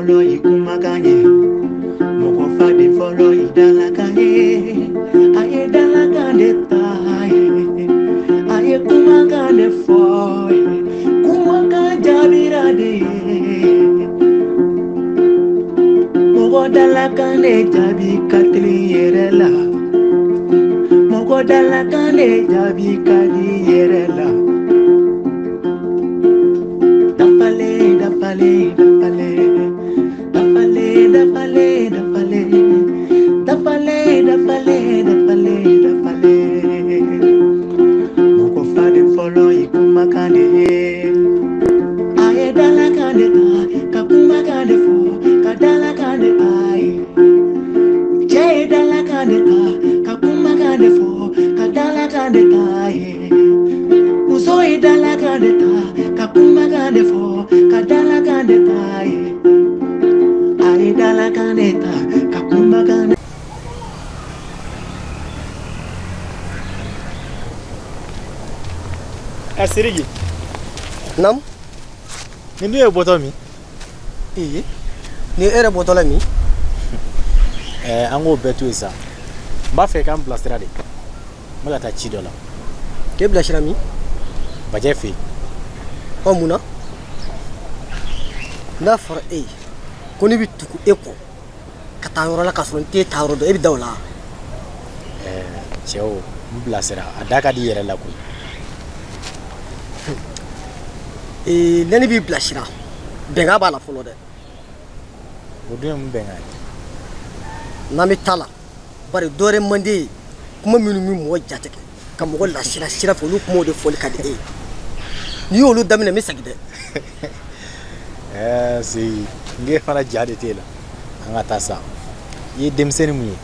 fɔlɔ i kumakan ye, mɔgɔ faden fɔlɔ i dalakan ye. A ye dalakan de ta ye, a ye kumakan de fɔ ye, kumakan jaabira de ye. Mɔgɔ dalakan de jaabi ka teli yɛrɛ la, mɔgɔ dalakan de jaabi ka di yɛrɛ la. Dafalen dafalen dafalen dafalen dafalen dafalen dafalen dafalen dafalen dafalen. Mɔgɔ faden fɔlɔ i kumakan de ye, a ye dalakan de ta ka kumakan de fɔ, ka dalakan de ta ye. Cɛ ye dalakan de ta ka kumakan de fɔ, ka dalakan de ta ye. Muso ye dalakan de ta ka kumakan de fɔ, ka dalakan de ta ye. A ye dalakan de ta ka kumakan de. Ɛ Siriki. Naamu. Nin dun ye bɔtɔ min? Ee, nin e yɛrɛ bɔtɔ la min? Ɛɛ, an k'o bɛɛ to yen sa. N b'a fɛ k'an bilasira de. N bɛ ka taa ci dɔ la. K'e bilasira min? Bajɛ fɛ yen. Ɔ mun na? N'a fɔra e ye ko ne bɛ tugu e kɔ ka taa yɔrɔ la k'a sɔrɔ n t'e taa yɔrɔ dɔn, e bɛ da o la? Ɛɛ, cɛw, n bilasira. A da ka di i yɛrɛ la koyi. Ee, ne b'i bilasira, bɛnkan b'a la fɔlɔ dɛ. O dun ye mun bɛnkan ye? N'an bɛ taa la, bari dɔ wɛrɛ man di e ye, kuma minnu bɛ mɔgɔ jatigɛ ka mɔgɔ lasira sira fɛ, olu kumaw de fɔli ka di e ye. N'i y'olu daminɛ, n bɛ segin dɛ. Ɛɛ Seyi, n k'e fana ja de t'e la. An ka taa sa. I ye denmisɛnnin mun ye,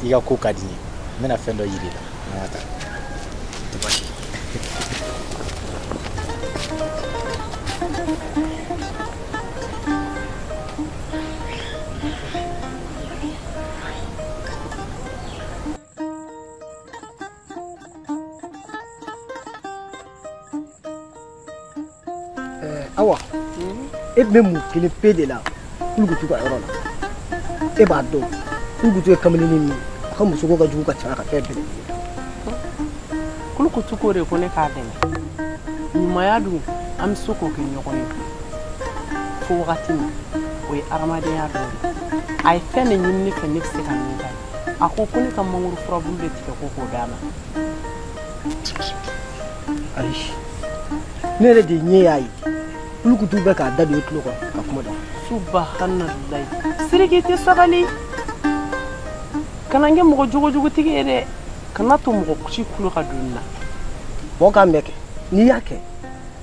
i ka ko ka di n ye. N bɛna fɛn dɔ yir'i la. An ka taa. Tɛ baasi ye. Awa, e bɛ mun kelen pe de la Kulukutu ka yɔrɔ la? E b'a dɔn Kulukutu ye kamalennin min ye, a ka musoko ka jugu ka tɛmɛ a ka fɛn bɛɛ lajɛlen kan. Kulukutu ko de ko ne k'a dɛmɛ. Ɲumanya dun, an bɛ se k'o kɛ ɲɔgɔn ye fo wagati min, o ye adamadenya dɔ ye. A ye fɛn de ɲini ne fɛ, ne bɛ se ka min k'a ye. A ko ko ne ka mangoro furabulu de tigɛ ko k'o d'a ma. Ayi, ne yɛrɛ de ɲɛ y'a ye Kulukutu bɛ k'a da don i tulo kɔrɔ ka kuma da. Subahanallahi, Siriki tɛ sabali. Kana n kɛ mɔgɔ jogojugutigi ye dɛ. Kana to mɔgɔ si tulo ka don n na. Mɔgɔ k'a mɛn kɛ, n'i y'a kɛ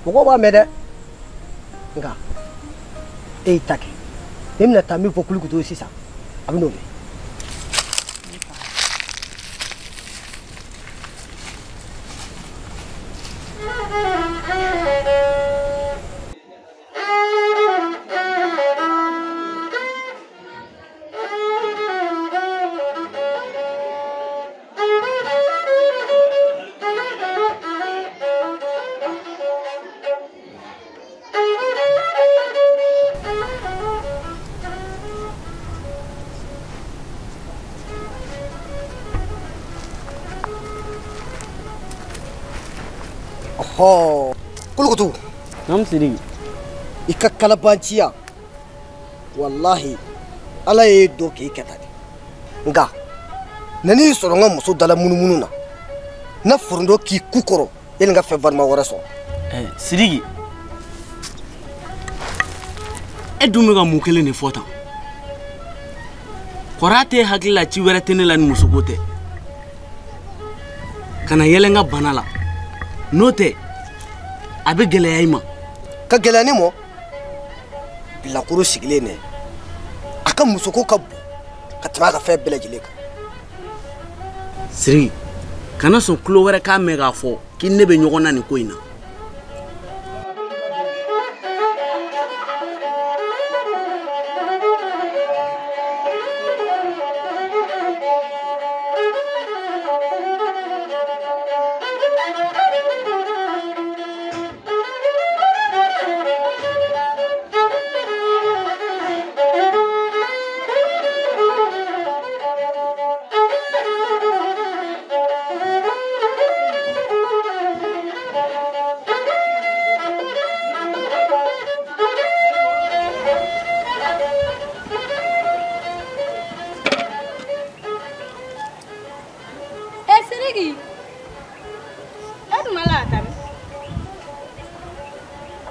mɔgɔw b'a mɛn dɛ. Nka e y'i ta kɛ, ne bɛna taa min fɔ Kulukutu ye sisan, a bɛ n'o mɛn. Ɔhɔ, Kulukutu. Naamu Siriki. I ka kalabanciya, walahi Ala ye dɔ k'e kɛ tan de. Nka na n'i sɔrɔ n ka muso dala munumunu na, na foronto k'i ku kɔrɔ yanni n ka fɛn farima wɛrɛ sɔrɔ. Ɛɛ Siriki, e dun bɛ ka mun kelen de fɔ tan? Kɔrɔ t'e hakili la ci wɛrɛ tɛ ne la ni musoko tɛ. Kana yɛlɛ n ka bana la, n'o tɛ a bɛ gɛlɛya i ma. Ka gɛlɛya ne ma? Bilakoro sigilen dɛ, a ka musoko ka bon ka tɛmɛ a ka fɛn bɛɛ lajɛlen kan. Siriki, kana sɔn tulo wɛrɛ k'a mɛn k'a fɔ k'i ne bɛ ɲɔgɔn na nin ko in na.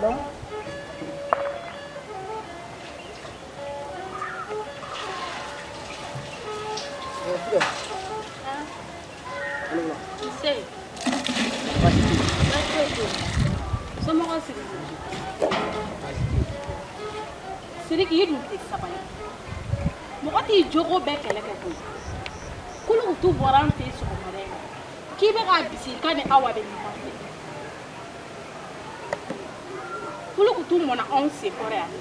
Naamu. Nse. Baasi tɛ yen. Baasi foyi tɛ yen. Somɔgɔw Sidiki. Sidiki i dun tɛ sabali. Mɔgɔ t'i jogo bɛɛ kɛlɛ kɛ koyi. Kulukutu bɔra an fɛ yen sɔgɔmada in na. K'i bɛ k'a bisigi k'a ni Awa bɛ ɲɔgɔn fɛ. Kulukutu mɔna anw senkɔrɔ yan nɔ.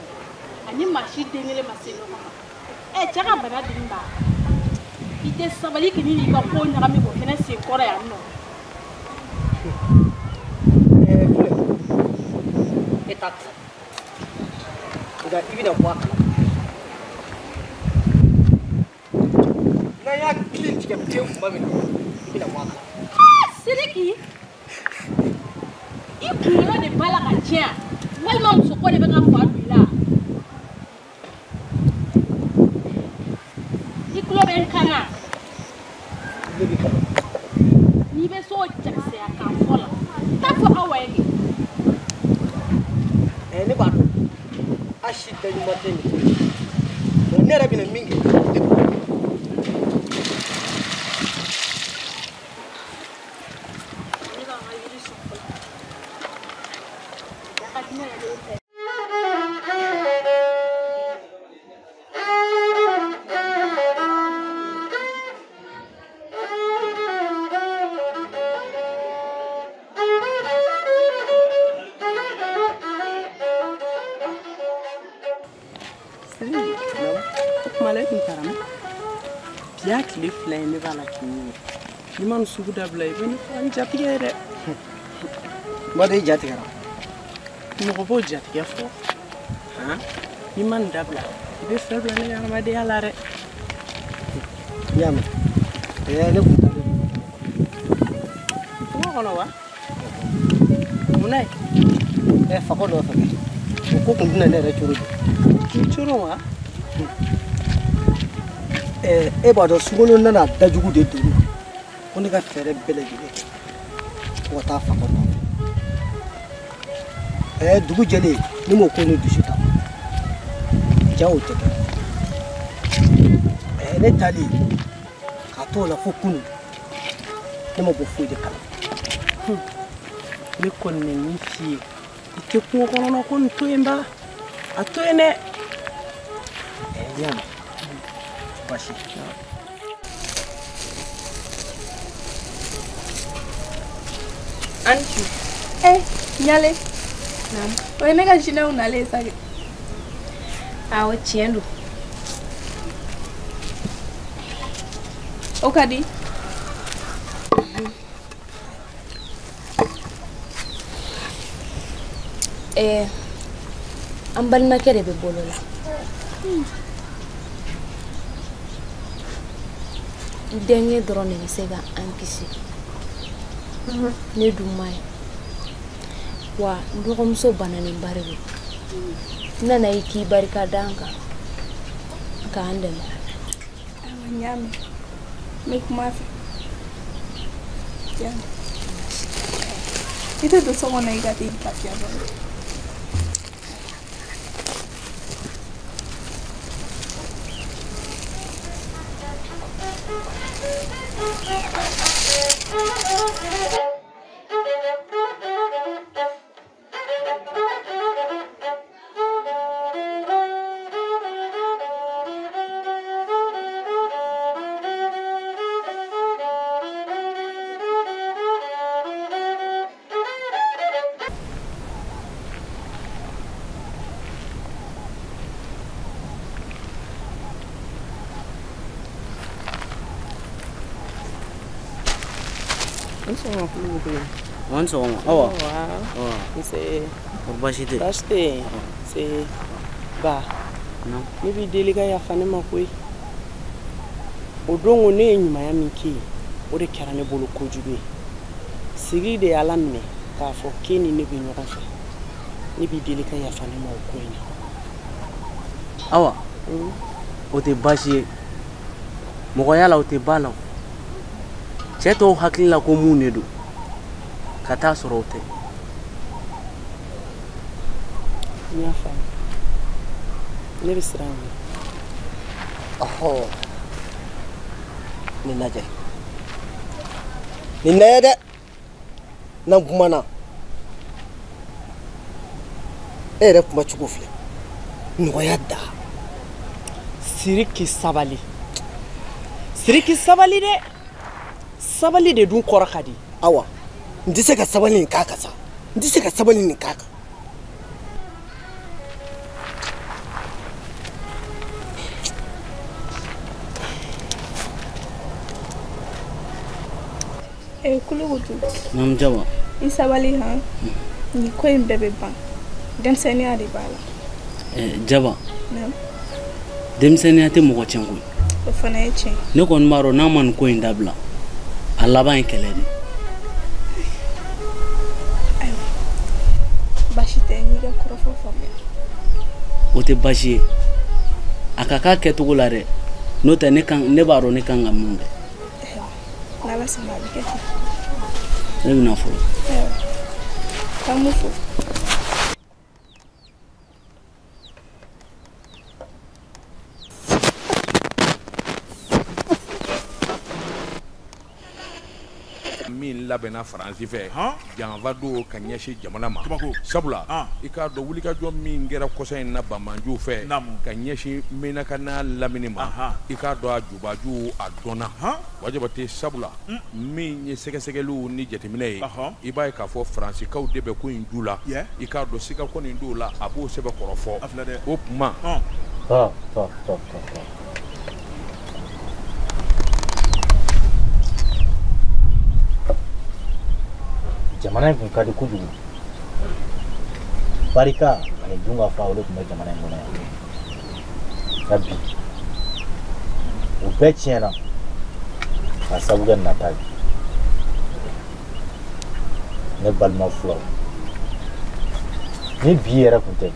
Ani maa si den kelen ma se ɲɔgɔn ma. Ɛ cɛ ka bana dimi b'a kan. I tɛ sabali k'i n'i ka ko ɲagami k'o fana senkɔrɔ yan nɔ. Filɛ, e t'a kalama. Nka i bɛna bɔ a kalama. N'an y'a kili tigɛ pewu tuma min na, i bɛna bɔ a kalama. Sidiki, i kunkolo de b'a la ka tiɲɛ walima musoko de bɛ ka fa don i la. I tulo bɛ n kan na. Ne b'i kalama. N'i bɛ s'o jakisɛya kan fɔ la, taa fɔ Awa ye kɛ. Ne b'a dɔn a si da ɲuman tɛ nin ko in na. Ne yɛrɛ bɛna min kɛ, ne b'o kɛ. Ne b'an ka yiri sɔn fɔlɔ. A ka di ne yɛrɛ de fɛ. Sidiki, o tuma la e tun taara min? Bi y'a tile 2 ye ne b'a la k'i ɲini. N'i ma nin sugu dabila i bɛ ne faga ni jatigɛ ye dɛ. N b'a dɔn i ja tigɛra. Mɔgɔ b'o jatigɛ fɔ. Han? N'i ma nin dabila i bɛ fɛn bila ne ka hadamadenya la dɛ. N y'a mɛn. Ne kun taalen don. Kungo kɔnɔ wa? Mun na ye? Fakɔ nɔfɛ kɛ. O ko kun tɛna ne yɛrɛ cogo di. K'i coron wa? E b'a dɔn sunkalo nana dajugu de don ko ne ka fɛɛrɛ bɛɛ lajɛlen kɛ ko ka taa fakɔ nɔfɛ. Dugu jɛlen ne m'o ko ni dusu ta. Ja o tɛ kɛ. Ne taalen k'a t'o la fo kunun ne ma bɔ foyi de kalama. Ne kɔni bɛ min f'i ye, i tɛ kungo kɔnɔna ko nin to yen ba. A to yen dɛ. N y'a mɛn. Baasi tɛ. An su. Ɲale. O ye ne ka jinɛw nalen ye sa kɛ. Awɔ, tiɲɛ don. O ka di. An balimakɛ de bɛ bolo la. N denkɛ dɔrɔn de bɛ se ka an kisi. Ne dun ma ye. Wa n dɔgɔmuso bananenba de don. N nana i k'i barika da an kan k'an dɛmɛ. Awa, n y'a mɛn. N bɛ kuma a fɛ. N y'a mɛn. I tɛ don so kɔnɔ i ka t'i lafiya dɔɔnin. An sɔgɔma. Awa. Nse. Baasi tɛ. Baasi tɛ yen. Se ba. Ne b'i deli ka yafa ne ma koyi. O don ko ne ye ɲumanya min k'e ye, o de kɛra ne bolo kojugu ye. Sigi de y'Ala minɛ k'a fɔ k'e ni ne bɛ ɲɔgɔn fɛ. Ne b'i deli ka yafa ne ma o ko in na. Awa. O tɛ baasi ye. Mɔgɔya la o tɛ ba la. Cɛ tɔw hakili la ko mun de don. Ka taa sɔrɔ o tɛ. N y'a faamu. Ne bɛ siran ɲɛ. Ɔhɔ, nin lajɛ, nin lajɛ dɛ. N'an kumana, e yɛrɛ kuma cogo filɛ, nɔgɔya da. Siriki sabali, Siriki sabali dɛ. Sabali de dun kɔrɔ ka di. Awa, n tɛ se ka sabali nin k'a kan sa, n tɛ se ka sabali nin k'a kan. Kulukutu. Naamu Jaba. I sabali han. Nin ko in bɛɛ bɛ ban. Denmisɛnninya de b'a la. Jaba. Naamu. Denmisɛnninya tɛ mɔgɔ tiɲɛ koyi. O fana ye tiɲɛ. Ne kɔni b'a dɔn n'a ma nin ko in dabila, a laban ye kɛlɛ de. Ayiwa, baasi tɛ, n y'i ka kɔrɔfɔ faamuya. O tɛ baasi ye. A ka k'a kɛcogo la dɛ. N'o tɛ ne b'a dɔn ne kan ka mun kɛ. N'Ala sɔnna a bɛ kɛ ten. Ne bɛna fɔlɔ. Ayiwa, k'an m'u fo. Min labɛnna Faransi fɛ, janfa don ka ɲɛsin jamana ma, sabula i k'a dɔn wulikajɔ min kɛra kɔsa in na banbanjiw fɛ ka ɲɛsin Menaka n'a lamini ma, i k'a dɔn a jubaju a dɔnna Wajabate, sabula min ye sɛgɛsɛgɛliw ni jateminɛ ye, i b'a ye k'a fɔ Faransikaw de bɛ ko in ju la, i k'a dɔn siga ko nin t'o la, a b'o sɛbɛkɔrɔ fɔ o tuma. Jamana in kun ka di kojugu. Barika ani dunkafa olu tun bɛ jamana in kɔnɔ yan. Nka bi o bɛɛ tiɲɛna k'a sababu kɛ nata ye. Ne balima fulaw, ni bi yɛrɛ kun tɛ,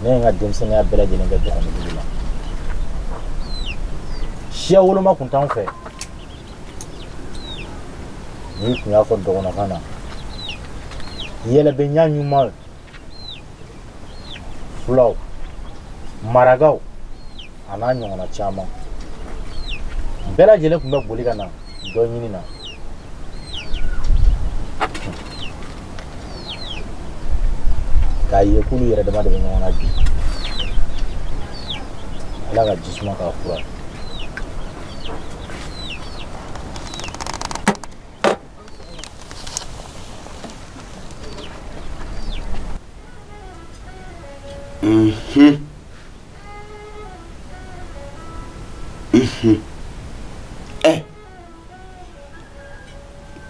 ne ye n ka denmisɛnninya bɛɛ lajɛlen kɛ dɔgɔndugu la. Siya woloma kun t'anw fɛ. N'i kun y'a fɔ dɔgɔnɔkan na, yɛlɛbɛnya ɲuman, fulaw, marakaw a n'a ɲɔgɔnna caman, bɛɛ lajɛlen tun bɛ boli ka na dɔ ɲini na. K'a ye k'olu yɛrɛ dama de bɛ ɲɔgɔn na bi. Ala ka jisuma k'a fura.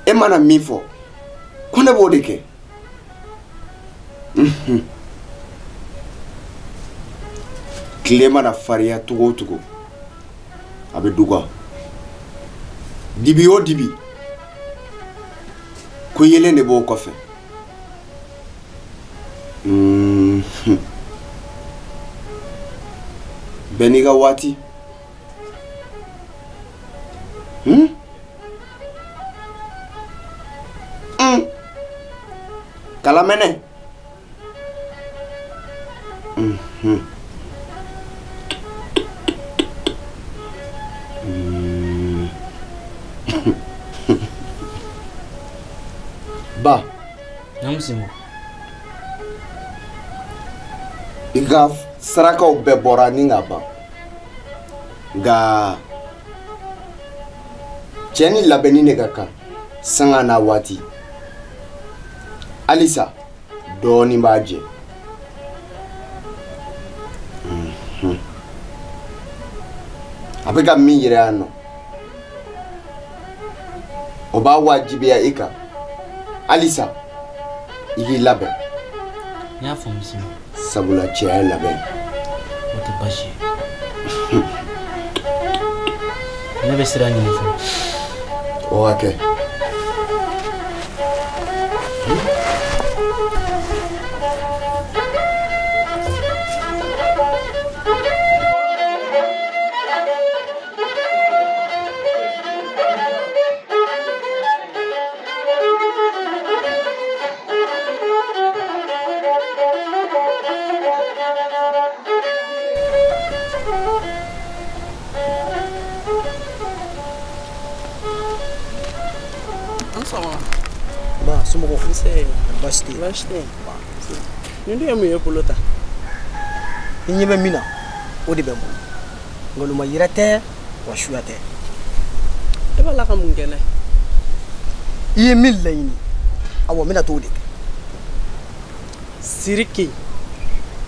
E mana min fɔ ko ne b'o de kɛ. Tile mana farinya cogo o cogo, a bɛ duga. Dibi o dibi, ko yelen de b'o kɔfɛ. Bɛɛ n'i ka waati. Kalamɛnɛ. Ba. Naamu Simo. I ka sarakaw bɛɛ bɔra ni ka ban. Nka cɛ ni labɛnni de ka kan sanga n'a waati. Halisa dɔɔnin b'a jɛ. A bɛ ka min yira yan nɔ, o b'a wajibiya i kan. Halisa i k'i labɛn. N y'a faamu Simo. Sabula cɛya ye labɛn. O tɛ baasi ye. Ne bɛ sira ɲini fɔlɔ. O ka kɛ. Somɔgɔw? Nse. Baasi tɛ yen. Baasi tɛ yen. Nin dun ye mun ye bolo ta? I ɲɛ bɛ min na, o de bɛ n bolo. Nkalonma yɛrɛ tɛ, wa suya tɛ. E b'a la ka mun kɛ n'a ye? I ye min laɲini, awɔ, n bɛna t'o de kɛ. Siriki,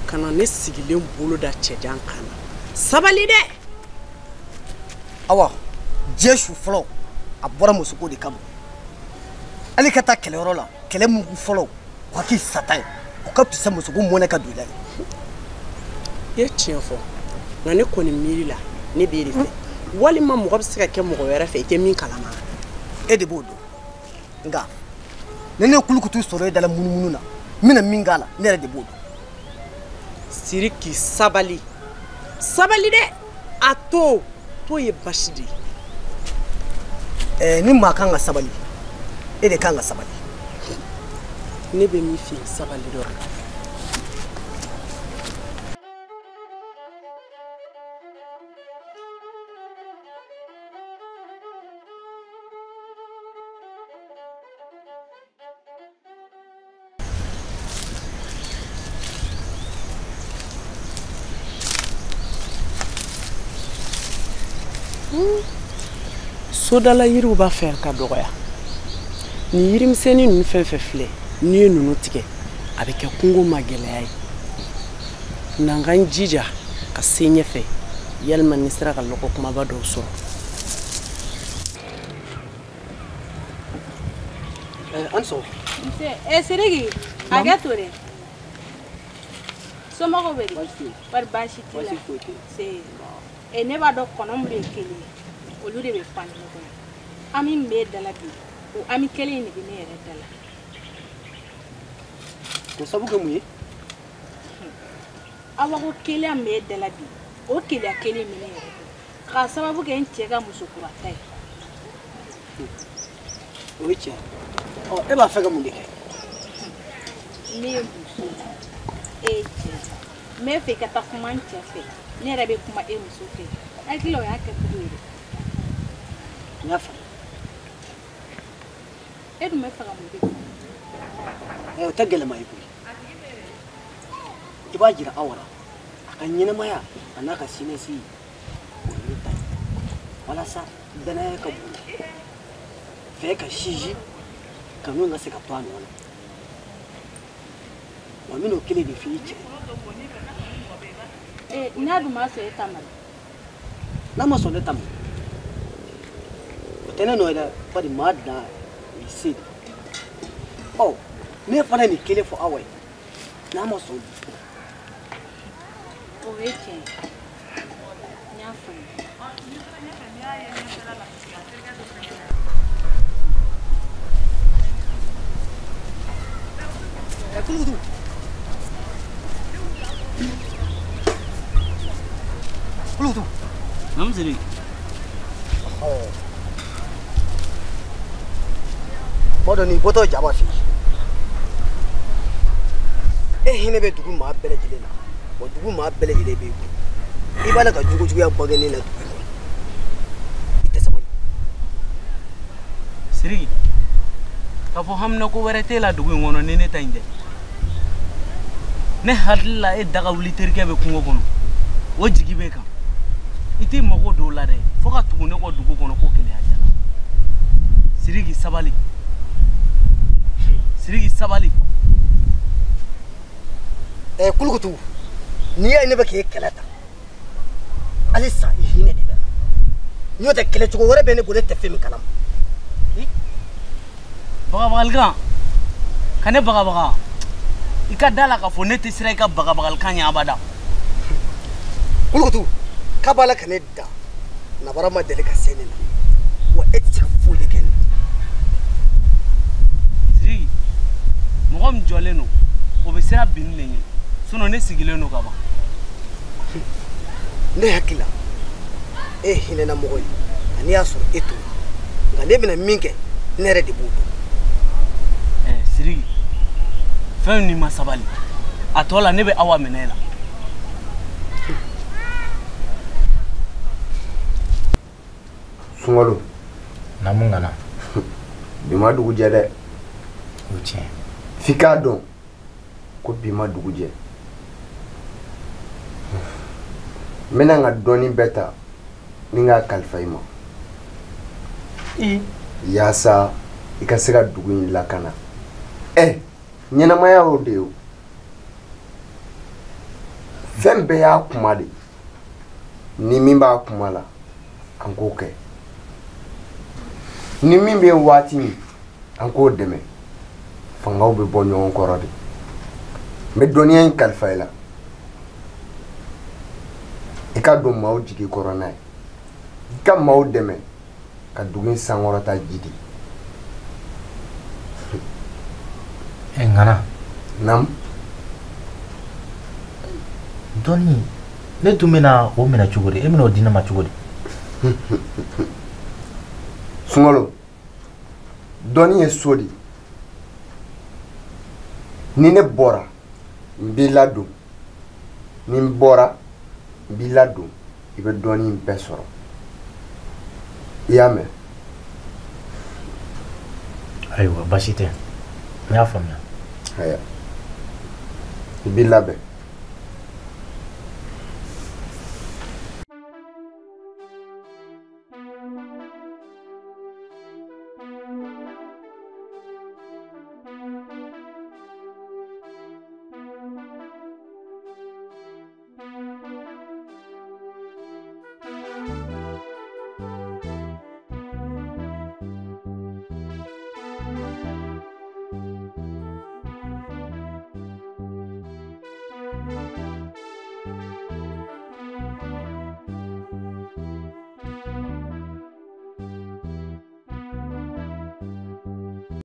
kana ne sigilen bolo da cɛjan kan na. Sabali dɛ! Awa, diɲɛ su fɔlɔ, a bɔra musoko de kama. Hali ka taa kɛlɛyɔrɔ la, kɛlɛ mugu fɔlɔ, o ka k'i sata ye, o ka fisa musoko mɔnɛ ka don i la ye. I ye tiɲɛ fɔ, nka ne kɔni miiri la, ne b'e de fɛ. Walima mɔgɔ bɛ se ka kɛ mɔgɔ wɛrɛ fɛ i tɛ min kalama. E de b'o dɔn. Nka ni ne ye kulukutu sɔrɔ e da la munumunu na, n bɛna min k'a la, ne yɛrɛ de b'o dɔn. Siriki, sabali. Sabali dɛ! A to, to ye basi de ye. Ni maa kan ka sabali, e de kan ka sabali. Ne bɛ min f'i ye, sabali dɔrɔn. Sodala yiriw b'a fɛ ka dɔgɔya. Nin yirimisɛnnin ninnu fɛn fɛn filɛ, n'i ye ninnu tigɛ, a bɛ kɛ kungo ma gɛlɛya ye. Na n ka n jija ka se ɲɛfɛ, yalima ni sera ka lɔgɔ kumaba dɔw sɔrɔ. An sɔgɔma. Nse, Siriki, hakɛ to dɛ. Somɔgɔw bɛ di? Wari baasi t'i la? Baasi foyi tɛ yen. Se. Ne b'a dɔn kɔnɔ minnu ye kelen ye, olu de bɛ pan ni ɲɔgɔn ye. Ami min b'e da la bi, o ami kelen in de bɛ ne yɛrɛ da la. K'o sabu kɛ mun ye? Awa ko keleya min b'e da la bi, o keleya kelen in bɛ ne yɛrɛ da la. K'a sababu kɛ n cɛ ka muso kura ta ye. O ye tiɲɛ ye. Ɔ, e b'a fɛ ka mun de kɛ? Ne ye muso ye, e ye cɛ ye. N bɛ fɛ i ka taa kuma n cɛ fɛ. Ne yɛrɛ bɛ kuma e muso fɛ. Hakili la o y'a kɛcogo ye dɛ. N y'a faamu. E dun bɛ fɛ ka mun de fɔ? O tɛ gɛlɛma ye koyi. I b'a jira Awa la, a ka ɲɛnamaya a n'a ka siniɲɛsigi, o ye ne ta ye. Walasa danaya ka bonya, fɛ ka sinsin, kanu ka se ka to a nɔ na. Wa n bɛn'o kelen de f'i cɛ ye. N'a dun ma sɔn e ta ma? N'a ma sɔn ne ta ma, o tɛ ne nɔ ye dɛ, bari maa dan o ye se de. Ɔ, ne fana ye nin kelen fɔ Awa ye, n'a ma sɔn. O ye tiɲɛ ye. N y'a faamu. Kulukutu. Kulukutu. Naamu Siriki. B'a dɔn nin bɔtɔ jaba f'i ye. E hinɛ bɛ dugu maa bɛɛ lajɛlen na, wa dugu maa bɛɛ lajɛlen b'e bolo. I b'a la ka jogojuguya bange ne la dugu in kɔnɔ. I tɛ sabali. Siriki, k'a fɔ haminako wɛrɛ t'e la dugu in kɔnɔ ni ne ta in tɛ. Ne hakili la e daga wuli terikɛ bɛ kungo kɔnɔ, o jigi b'e kan. I t'i mago don o la dɛ, fo ka tugu ne kɔ dugu kɔnɔ ko keleya jala. Siriki, sabali. Siriki, sabali. Kulukutu, n'i y'a ye ne bɛ k'e kɛlɛ ta, halisa i hinɛ de bɛ n na. N'o tɛ kɛlɛcogo wɛrɛ bɛ ne bolo, e tɛ fɛn min kalama. Bagabagalikan, ka ne bagabaga. I ka da la k'a fɔ ne tɛ siran i ka bagabagalikan ɲɛ abada. Kulukutu, k'a b'a la ka ne da, nabara ma deli ka se ne la, wa e tɛ se ka foyi de kɛ ne la. Siriki, mɔgɔ min jɔlen don, o bɛ siran binni de ɲɛ, sinon ne sigilen don ka ban. Ne hakili la, e ye hinɛna mɔgɔ ye, nka n'i y'a sɔrɔ e t'o ye, nka ne bɛna min kɛ, ne yɛrɛ de b'o dɔn. Siriki, fɛn min ma sabali, a tɔ la ne bɛ Awa minɛ e la. Sunkalo. Naamu Ŋana. Bi ma dugu jɛ dɛ. O tiɲɛ. F'i k'a dɔn ko bi ma dugu jɛ. N bɛna n ka dɔnni bɛɛ ta ni n k'a kalifa i ma. Yaasa i ka se ka dugu in lakana. Ɲɛnamaya y'o de ye o. Fɛn bɛɛ y'a kuma de. Ni min b'a kuma la, an k'o kɛ. Ni min bɛ waati min, an k'o dɛmɛ. Fangaw bɛ bɔ ɲɔgɔn kɔrɔ de. N bɛ dɔnniya in kalifa i la. I ka don maaw jigi kɔrɔ n'a ye. I ka maaw dɛmɛ ka dugu in sankɔrɔta jidi. Ŋana. Naamu. Dɔnni, ne tun bɛna o minɛ cogo di? E bɛna o di ne ma cogo di? Sunkalo, dɔnni ye so de ye. Ni ne bɔra, n b'i ladon. Ni n bɔra, n b'i ladon. I bɛ dɔnni in bɛɛ sɔrɔ. I y'a mɛn? Ayiwa, baasi tɛ. N y'a faamuya. Haya. I b'i labɛn.